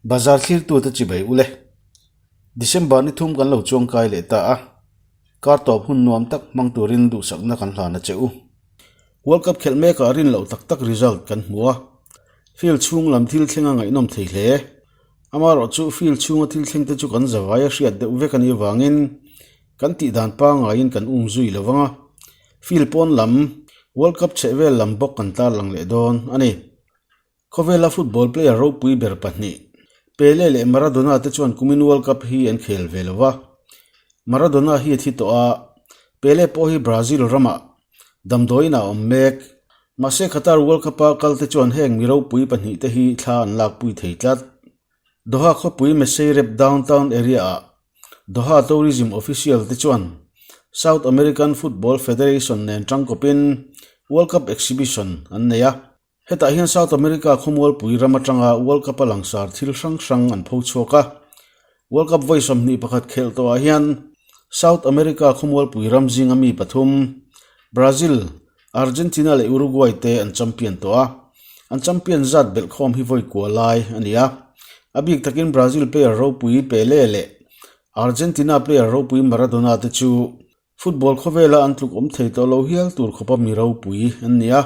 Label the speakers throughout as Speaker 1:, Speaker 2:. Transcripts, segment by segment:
Speaker 1: Bazar thlirtute chibai ule. December ni thum kan lo chuangkai leh ta a, kar tawp hun nuam tak hmang turin duhsakna kan hlan a che u. World Cup khelh mekah rin loh tak tak result kan hmu a, field chhung lam thil thleng a ngaihnawm thei hle. Amaherawh chu field chhunga thil thleng te chu kan zavai a hriat deuh vek a nih avangin kan tih dan pangaiin kan um zui lo vang a, field pawn lam World Cup chhehvel lam bawk kan tarlang leh dawn a ni. Khawvela football player ropui ber pahnih, Pele leh Maradona te chuan kumin World Cup hi an khel ve lo va. Maradona hi a thi tawh a, Pele pawh hi Brazil ramah damdawiin a awm mek. Mahse Qatar World Cup-a kal te chuan heng mi ropui pahnih te hi thla an lakpui thei tlat. Doha khawpui Msheireb downtown area-ah Doha Tourism official te chuan South American Football Federation nen tangkawpin World Cup exhibition an nei a. Hetah hian South America khawmualpui ram atanga World Cup-a langsar thil hrang hrang an pho chhuak a. World Cup vawi 21 khelh tawhah hian South America khawmualpui ram zinga mi pathum, Brazil, Argentina leh Uruguay te an champion tawh a. An champion zat belhkhawm hi vawi kua lai a ni a. A bik takin Brazil player ropui Pele leh Argentina player ropui Maradona te chu Football khawvela an tluk awm thei tawh lo hial tur khawpa mi ropui an ni a,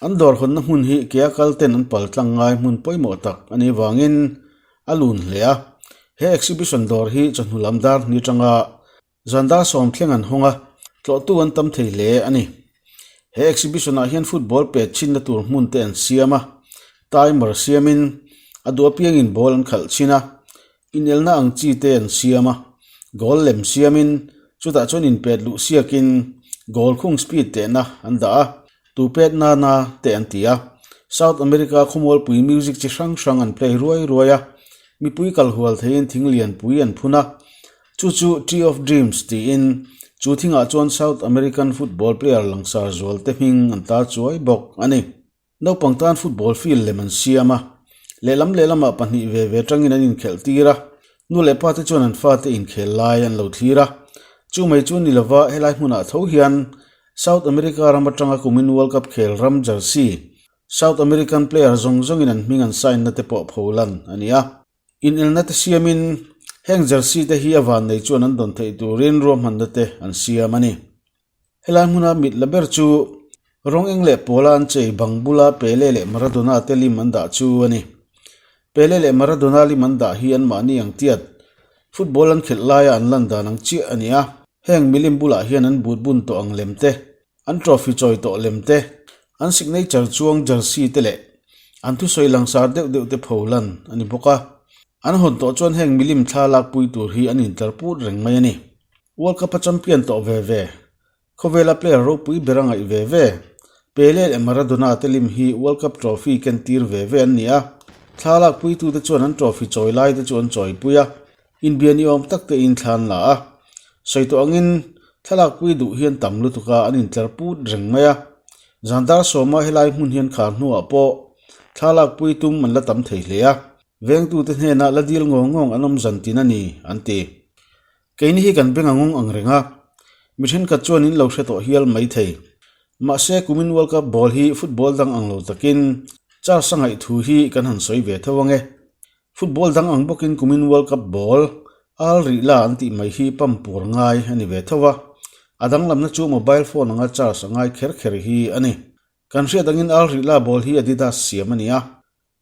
Speaker 1: an dawr hawnna hmun hi kea kal ten an pal tlang ngai hmun pawimawh tak a nih vangin a lun hle a. He exhibition dawr hi chawhnu lam dar hni atanga zan dar sawm thleng an hawng a, tlawhtu an tam thei hle a ni. He exhibition ah hian football pet chhinna tur hmun te an siam a, timer siamin a duh apiangin ball an khalh chhin a, Inelna ang chi te an siam a, goal lem siamin chutah chuan inpet luh siakin goal khung speed tehna an dah a, tu pet nana te an ti a. South America khawmualpui music chi hrang hrang an play ruai ruai a, mipui kal hual theiin thing lianpui an phun a, chu chu Tree of Dreams tiin chu thingah chuan South American football player langsar zual te hming an tar chuai bawk a ni. Naupang tan football field lem an siam a, lehlam lehlamah pahnih ve ve tangin an inkhelh tir a, nu leh pa te chuan an fate inkhel lai an lo thlir a. Chu mai chu ni lova helai hmunah tho hian South America ram atanga kumin World Cup khel ram jersey South American player zawng zawngin an hming an sign na te pawh pho lan a ni a. Inelna te siamin heng jersey te hi a vannei chuan an dawn theih turin ruahmanna te an siam a ni. Helai hmuna mit la ber chu rawng eng leh pawla an chei bang bula Pele leh Maradona te lim an dah chu a ni. Pele leh Maradona lim an dah hi anmahni ang tiat football an khelh laia an lan dan ang chiah a ni a. Heng milim bulah hian an but bun tawh ang lem te, an trophy chawi tawh lem te, an signature chuang jersey te leh an thusawi langsar deuh deuh te pho lan a ni bawk a. An hawn tawh chuan heng milim thla lakpui tur hi an intlar put reng mai a ni. World Cup a champion tawh ve ve. Khawvela player ropui ber a ngaih ve ve. Pele leh Maradona te lim hi World Cup trophy ken tir ve ve an ni a. Thla lakpuitute chuan an trophy chawi lai te chu an chawipui a, inbia ni awm tak te in thla an la a. Sawi tawh angin thlalakpui duh hian tam lutuk a an intlar put reng mai a. Zan dar sawma helai hmun hian khar hnuah pawh thla lakpui tum an la tam thei hle a. Vengtute hnenah la dil ngawng ngawng an awm zan tin a ni, an ti. Keini hi kan beng a ngawng ang reng a, mi thenkhat chuan in lo hre tawh hial mai thei. Mahse, kumin World Cup ball hi football dang ang lo takin Charles a ngaih thu hi kan han sawi ve tho ang e. Football dang ang bawkin kumin World Cup ball al rih la an tih mai hi pump pur ngai a ni ve tho a. A danglamna chu mobile phone anga Charles a ngai kher kher hi a ni. Kan hriat angin al rih la ball hi Adidas siam a ni a.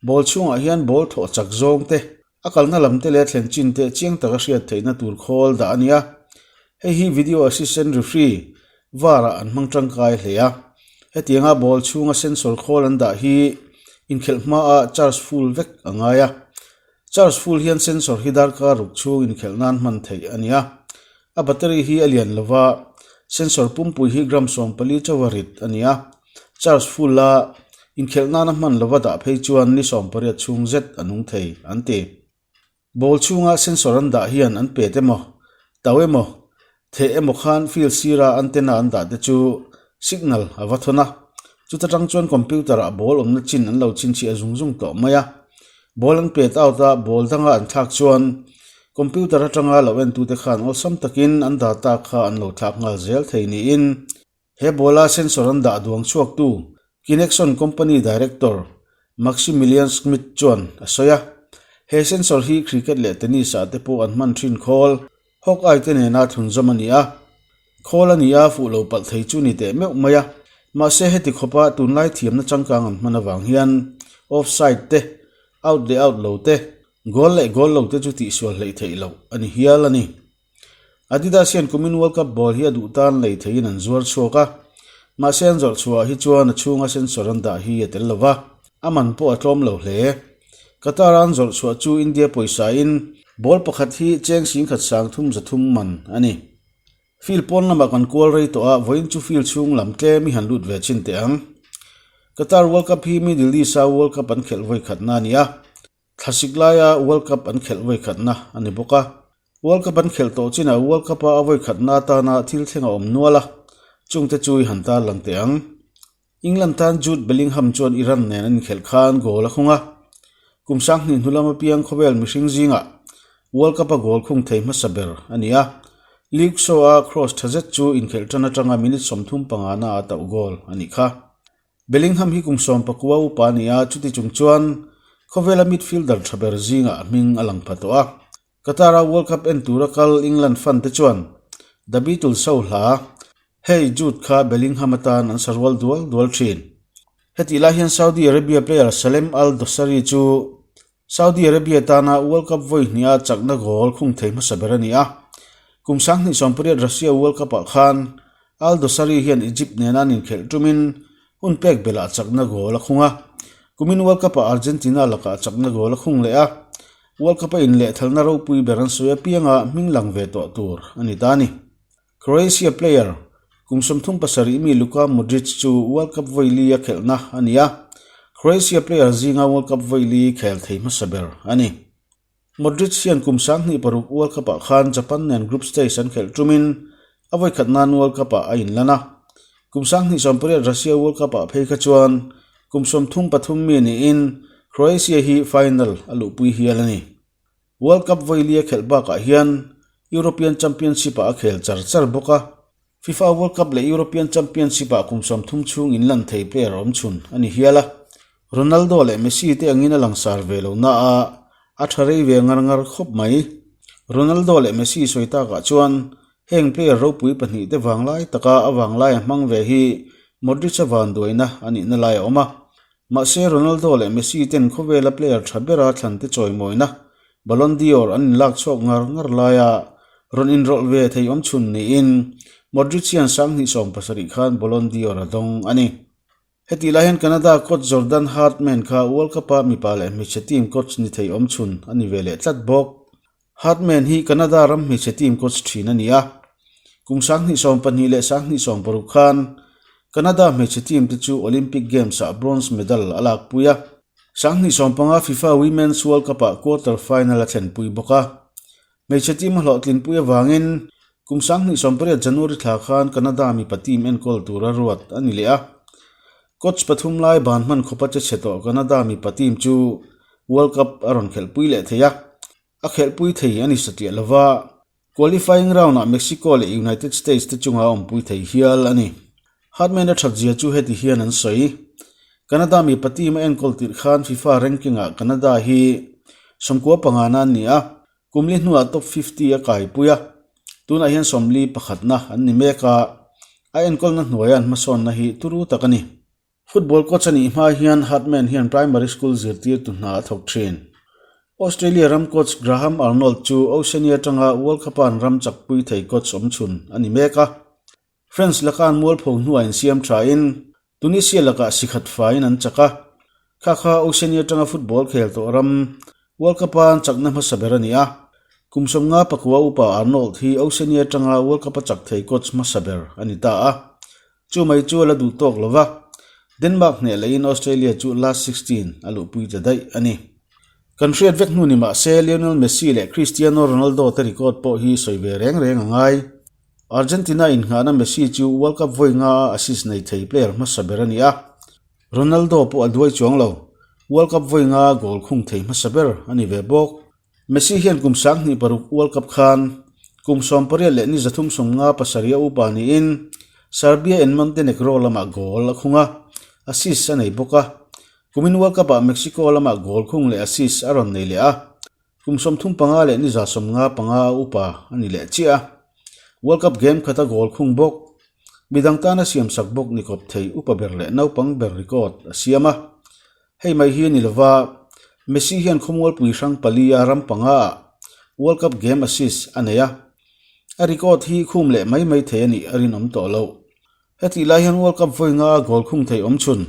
Speaker 1: Ball chhungah hian ball thawh chak zawng te, a kalna lam te leh thlen chin te chiang taka hriat theihna tur khawl dah a ni a. Hei hi video assistant referee, var, ah an hmang tangkai hle a. Hetianga ball chhunga sensor khawl an dah hi inkhelh hmaah charge full vek a ngai a. Charge full hian sensor hi darkar ruk chhung inkhelh nan hman theih a ni a. A battery hi a lian lova, sensor pumpui hi gram 14 chauha rit a ni a. Charge full a inkhelh nana hman lova dah phei chuan ni 18 chhung zet a nung thei, an ti. Ball chhunga sensor an dah hian an pet emaw, tau emaw, theh emaw khan field sira antenna an dah te chu signal a va thawn a. Chuta tang chuan computer ah ball awmna chin an lo chhinchhiah zung zung tawh mai a. Ball an pet out a, ball danga an thlak chuan computer atanga lo entute khan awlsam takin an data kha an lo thlak nghal zel thei niin he ball-a sensor an dah duang chhuaktu Kinexon company director Maximilian Schmitt chuan a sawi a. He sensor hi cricket leh tennis ah te pawh an hman thin khawl, Hawk-Eye te nena thlunzawm a ni a. Khawl a ni a, fuh lo palh thei chu ni teh meuh mai a. Mahse heti khawpa tunlai thiamna changkang an hman avang hian offside te, out leh out lo te, goal leh goal lo te chu tihsual hleih theih loh a ni hial a ni. Adidas hian kumin World Cup ball hi a duh tan lei theiin an zuar chhuak a, mahse an zawrh chhuah ah hi chuan a chhunga sensor an dah hi a tel lo va, a man pawh a tlawm lo hle. Qatar-a an zawrh chhuah chu India pawisa in ball pakhat hi cheng singkhat sang thum za thum man a ni. Field pawn lamah kan kual rei tawh a, vawiin chu field chhung lam tlem i han lut ve chin teh ang. Qatar World Cup hi Middle East-a World Cup an khelh vawi khatna a ni a. Thlasik laia World Cup an khelh vawi khatna a ni bawk a. World Cup an khelh tawh chinah World Cup-a a vawi khatna atana thil thleng a awm nual a, chungte chu i han tarlang teh ang. England tan Jude Bellingham chuan Iran nen an inkhelh khan goal a khung a. Kum sanghnih hnu lam apiang khawvel mihring zingah World Cup-a goal khung thei hmasa ber a ni a. Luke Shaw-a cross tha zet chu inkhelh tan atanga minute 35 na a tauh goal a nih kha. Bellingham hi kum sawmpakua upa a ni a, chuti chung chuan khawvela midfielder tha ber zingah a hming a lang pha tawh a. Qatar-a World Cup en tura kal England fan te chuan The Beatles ho hla Hey Jude kha Bellingham atan an sa rual dual dual thin. Hetih lai hian Saudi Arabia player Salem Al Dawsari chu Saudi Arabia tana World Cup vawi hniha chakna goal khung thei hmasa ber a ni a. Kum 2018 Russia World Cup-ah khan Al Dawsari hian Egypt nena an inkhelh tumin hun pek belh ah chakna goal a khung a. Kumin World Cup-ah Argentina lakah chakna goal a khung leh a. World Cup-a inlehthalna ropui ber an sawi apianga hming lang ve tawh tur a ni ta a ni. Croatia player, kum 37 mi Luka Modric chu World Cup vawi li a khelhna a ni a, Croatia player zinga World Cup vawi li khel thei hmasa ber a ni. Modric hian kum 2006 World Cup-ah khan Japan nen group stage an khelh tumin a vawi khat nan World Cup-ah a inlan a. Kum 2018 Russia World Cup-ah phei kha chuan kum 33 mi niin Croatia hi final a luhpui hial a ni. World Cup vawi li a khelh bakah hian European Championship-ah a khel char char bawk a. FIFA World Cup leh European Championship-ah kum 30 chhung inlan thei player awm chhun a ni hial a. Ronaldo leh Messi te angin a langsar ve lo na a, a tha rei ve ngar ngar khawp mai. Ronaldo leh Messi sawi takah chuan heng player ropui pahnih te vanglai taka a vanglai a hmang ve hi Modric-a vanduaina a nihna lai a awm a. Mahse Ronaldo leh Messi ten khawvela player tha bera thlan te chawimawina Ballon d'Or an inlak chhuak ngar ngar laia rawn inrawlh ve thei awm chhun niin Modric hian 2017 khan Ballon d'Or a dawng a ni. Hetih lai hian Canada coach Jordan Hardman kha World Cup-a mipa leh hmeichhe team coach ni thei awm chhun a ni ve leh tlat bawk. Hardman hi Canada ram hmeichhe team coach thin a ni a. Kum 2012 leh 2016 khan Canada hmeichhe team te chu Olympic Games-ah bronze medal a lakpui a. 2015 FIFA Women's World Cup-ah quarter final a thlenpui bawk a. Hmeichhe team a hlawhtlinpui avangin kum 2018 January thla khan Canada mipa team enkawl tura ruat a ni leh a. Coach pathum lai ban hman khawpa che chhe tawh Canada mipa team chu World Cup a rawn khelhpui leh thei a. A khelhpui thei a ni satliah lova, qualifying round-ah Mexico leh United States te chunga awmpui thei hial a ni. Hardman-a thatzia chu heti hian an sawi, Canada mipa team a enkawl tirh khan FIFA ranking-ah Canada hi 95 na an ni a, kum li hnuah top 50 a kaipui a, tunah hian 41 na an ni mek a, a enkawlna hnuaia an hmasawnna hi turu tak a ni. Football coach a nih hma hian Hardman hian primary school zirtirtu hna a thawk thin. Australia ram coach Graham Arnold chu Oceania atanga World Cup-a an ram chakpui thei coach awmchhun a ni mek a. France laka an mualpho hnuah insiam thain Tunisia lakah sikhat faiin an chak a. Kha kha Oceania atanga football khel tawh ram World Cup-a an chakna hmasa ber a ni a. Kum 59 upa Arnold hi Oceania atanga World Cup-a chak thei coach hmasa ber a ni ta a. Chu mai chu a la duh tawk lo va, Denmark hneh lehin Australia chu last 16 a luhpui ta daih a ni. Kan hriat vek hnu ni mah se Lionel Messi leh Cristiano Ronaldo te record pawh hi sawi ve reng reng a ngai. Argentina innghahna Messi chu World Cup vawi nga a assist nei thei player hmasa ber a ni a, Ronaldo pawh a duai chuang lo, World Cup vawi nga goal khung thei hmasa ber a ni ve bawk. Messi hian kum 2006 World Cup khan kum 18 leh ni 357 a upa niin Serbia and Montenegro lamah goal a khung a, assist a nei bawk a. Kumin World Cup-ah Mexico lamah goal khung leh assist a rawn nei leh a. Kum 35 leh ni 55 a upa a ni leh chiah a. World Cup game khata goal khung bawk, midang tana siamsak bawk ni kawp thei upa ber leh naupang ber record a siam a. Hei mai hi a ni lova, Messi hian khawmualpui hrang pali a ram panga ah World Cup game assist a nei a. A record hi khum leh mai mai thei a nih a rinawm tawh loh. Hetih lai hian World Cup vawi nga a goal khung thei awm chhun.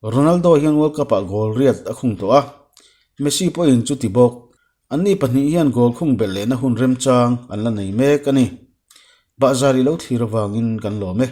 Speaker 1: Ronaldo hian World Cup ah goal riat a khung tawh a, Messi pawhin chuti bawk. Anni pahnih hian goal khung belh lehna hun remchang an la nei mek a ni. Bahzar i lo thlir avangin kan lawm e.